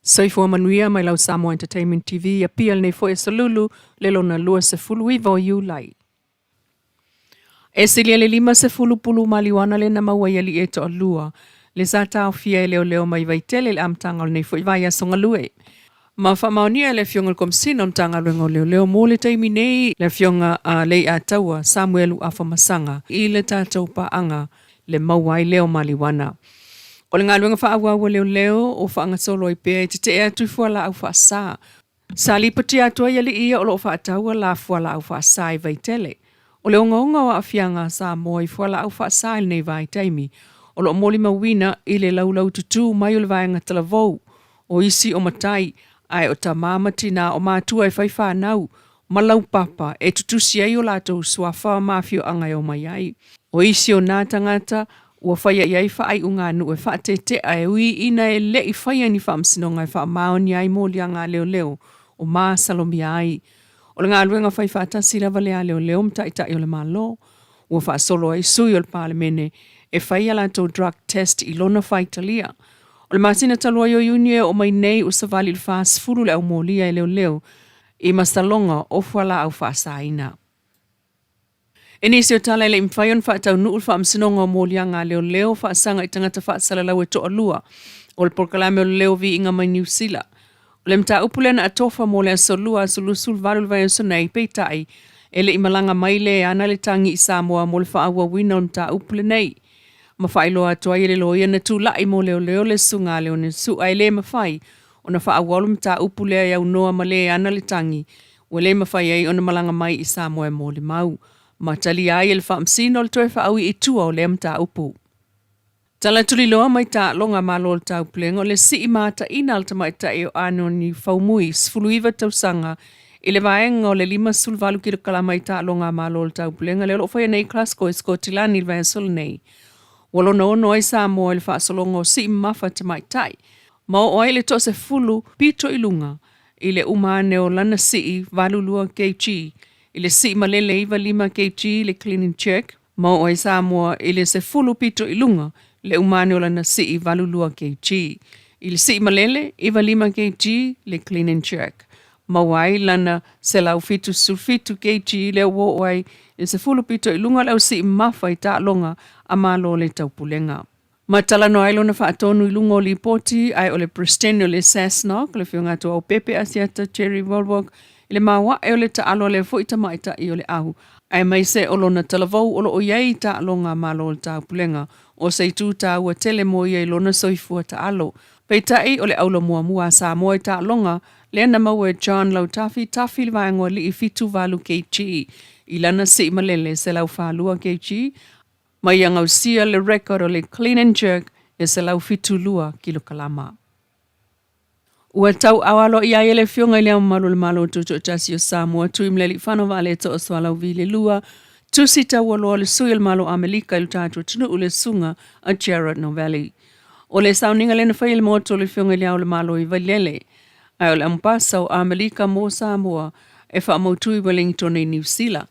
Soifua manuia mai lau Samoa Entertainment TV Apia lenei foi aso Lulu le lona 29 o Iulai. E silia le 50 pulu maliuana le na maua i alii e toalua le sa taofia e leoleo mai Vaitele i le amataga o lenei foi vaiaso galue. Ma faamaonia e le Afioga i le Komesina o le Matagaluega o Leoleo mo le taimi nei le Afioga a Leiataua Samuelu Afamasaga i le tatou paaga le maua ai lea o maliuana. O le galuega faaauau a leoleo o faagasolo ai pea e tetee atu i fualaau faasa. Sa lipotia atu ai alii ia o lo o faataua la fualaau faasa i Vaitele. O le ogaoga o aafiaga a Samoa i fualaau faasa i lenei vaitaimi, o lo o molimauina i le laulaututu mai o le vaega talavou, o isi o matai, ae o tama ma tina o matua e fai fanau, ma laupapa e tutusi ai o latou suafa ma afioaga e omai ai. O isi o nā tagata ua faia i ai faaiuga-nuu e faatete'a e ui ina e le i faia ni faamasinoga e faamaonia ai moliaga a leoleo o masalomia ai. O le galuega fai faatasi lava lea a leoleo ma taitai o le Malo, ua faasolo ai sui o le Palemene e fai a latou drug test i lona faitalia. O le masina talu ai o Iuni e oo mai nei ua savali i le 40 le au molia e leoleo i masaloga o fualaau faasaina. I nisi o tala e le i mafai ona faataunuu le faamasinoga o moliaga a leoleo faasaga i tagata faasalalau e toalua o le polokalame o le leo viiga mai Niu Sila. O le mataupu lea na atofa mo le aso Lua aso 28 o le vaiaso nei, peitai, e le i malaga mai le ana le tagi i Samoa mo le faaauauina o le mataupu lenei. Ma faailoa atu ai e le loia na tulai mo leoleo le susuga a Leone Su'a e le mafai ona faaauau le mataupu lea e aunoa ma le ana le tagi ua le mafai ai ona malaga mai i Samoa e molimau ma talia ai e le Faamasino le toe faaui i tua o lea mataupu. Tala tuliloa mai taaloga Malo o le Taupulega o le sii mataina a le tamaitai o Anoni Faumui, 19 tausaga, i le vaega o le 58 kilokalama i taaloga a Malo o le Taupulega lea o lo o faia nei i Glasgow i Sikotilani i le vaiaso lenei. Ua lona ono ai Samoa i le faasologa o sii mamafa tamaitai ma oo ai le toasefulu pito i luga i le uma ane o lana sii 82 kg i le sii malele 95 kg i le clean and jerk ma oo ai Samoa i le sefulu pito i luga le uma ane o lana sii 82 kg i le sii malele 95 kg le clean and jerk maua ai lana 177 kg lea ua oo ai i le sefulu pito i luga le au sii mamafa i taaloga a Malo o le Taupulega. Ma talanoa ai lona faatonu i luga o lipoti, ae o le Peresetene o le SASNOC, le Afioga Atuau Pepe Asiata Jerry Wallwork, i le maoae o le taalo a lea foi tamaitai o le au, aemaise o lona talavou o lo o i ai i taaloga a Malo o le Taupulega, o se itu taua tele mo ia i lona soifua taalo. Peitai, o le aula muamua a Samoa i taaloga, lea na maua e John Lautafi Tafi le vaega o alii 78 kg i lana sii malele 142 kg, Ma ia gausia le record o le clean and jerk e 172 kilokalama. Ua tauau aloaia ai e le Afioga i Le Ao Mamalu o le Malo Tutoatasi o Samoa, Tuimalealiifano Vaaletoa Sualauvi le Lua, tusi taualoa le sui o le Malo o Amelika i lo tatou atunuu le Susuga a Gerard Novelli. O le sauniga lea na faia i le Maota o le Afioga i Le Ao o le Malo i Vailele, ae o le Ambasa o Amelika mo Samoa e faamautu i Wellington i Niu Sila.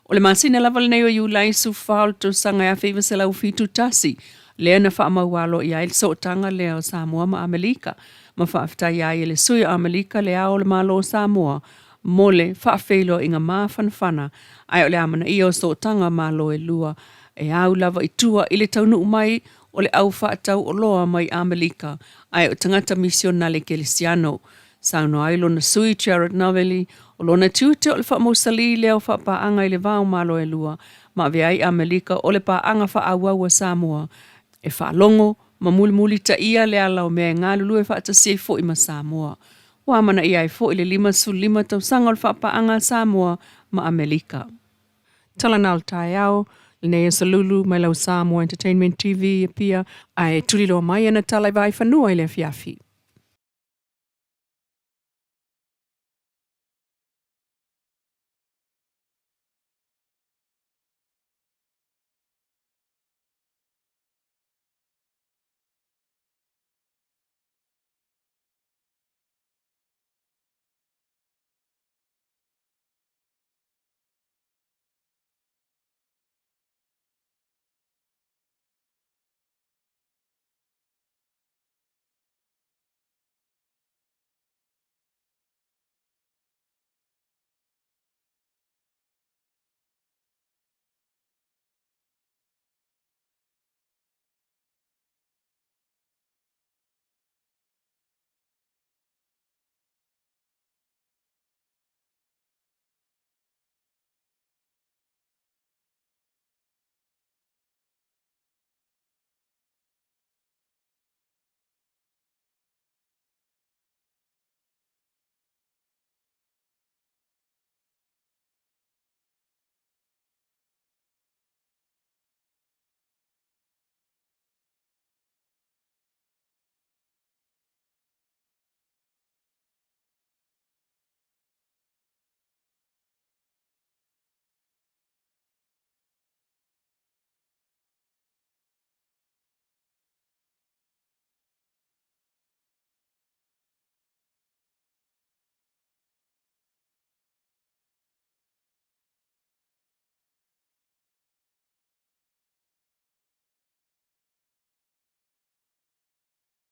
O le masina lava lenei o Iulai 14 o le tausaga e 1971, lea na faamaualo i ai le sootaga lea o Samoa ma Amelika, ma faafetaia ai e le sui o Amelika le Ao o le Malo o Samoa mo le faafeiloaiga mafanafana, ae o le amanaia o sootaga Malo e lua e au lava i tua i le taunuu mai o le au faatau oloa mai Amelika ae o tagata misionale kerisiano. Saunoa ai lona sui Gerard Novelli, o lona tiute o le faamausalī lea o faapaaga i le va o Malo e lua, ma avea ai Amelika o le paaga faaauau a Samoa e faalogo ma mulimulitaia le ala o mea e galulue faatasi ai foi ma Samoa. Ua amanaia ai foi le 55 tausaga o le faapaaga a Samoa ma Amelika. Tala na o le taeao, lenei aso Lulu mai lau Samoa Entertainment TV i Apia, ae tuliloa mai ana tala i Vaaifanua i le afiafi.